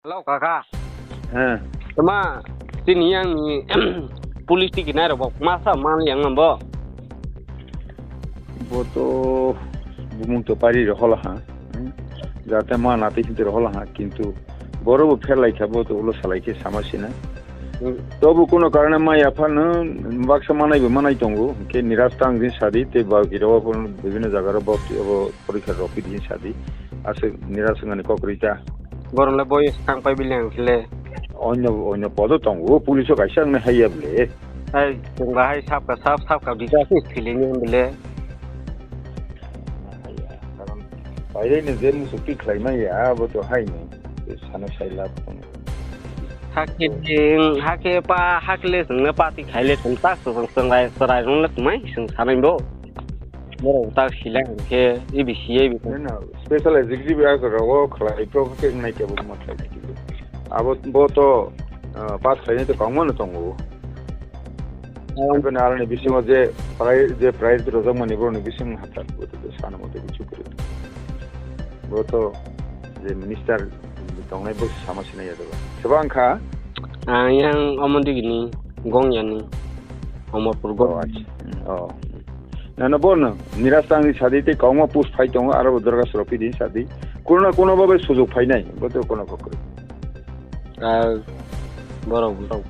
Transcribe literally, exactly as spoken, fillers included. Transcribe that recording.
Hello, kaka. Heh. Tama, tini yang ni police tiki nai rok masa man yang bo. Bo to bumung to pari rok hola ha. Hmm. Jate ma nati hinti rok hola ha, kintu boro bo pher lai kha, bo to ulo salai khe sama sina. Hmm. Tobu kono karone ma yaphano baksa manai bo manai tongo, ke niras tang din sadi, te ba giro bo bibhinno jaga ro bo, bo porikha rok pidi sadi. Aswk niras wngani kok rita. Borok le boyes thang pai bile ang khe le. Onyo, onyo podo tongo, police o kaisa wngna haiya bole. Hai, chwng bahai sapka sap, sapka bisa se thwilini hwn bole. Haiya, karon paireno je musu twi khlaimaya, abo to haino, sana sai lab tongo. Hakhe, hakhe pa, hakle chwngno pati khaile chwng tak chwng chwng rai, chwrai rwng le twmai chwng sanai bo. Borok tak sila hwnkhe A B C, A B C. No, no, special executive ya rogo khlai pro khe nai kebo ma khlai nai kebo. Abo bo to, ah, pass khlainai to kwbangma no tongo. Ang Haikhe aroni bisingo je prize, je prize rojak mani boroni bising hathar bo to sana mo to bichu kre. Bo to je minister tongnai bo sama sinai ya to. Seba wngkha? Ang yang omo digini, gong yani, Omorpur gong. Oh, acha. Hmm, oh. Nana bono, niras tangni sadi tei kwbangma post phai tongo, aro bo dorga soro pidi sadi. Kono na kono babai sujok phainai, bo to kono kokri. Ah, borok, borok.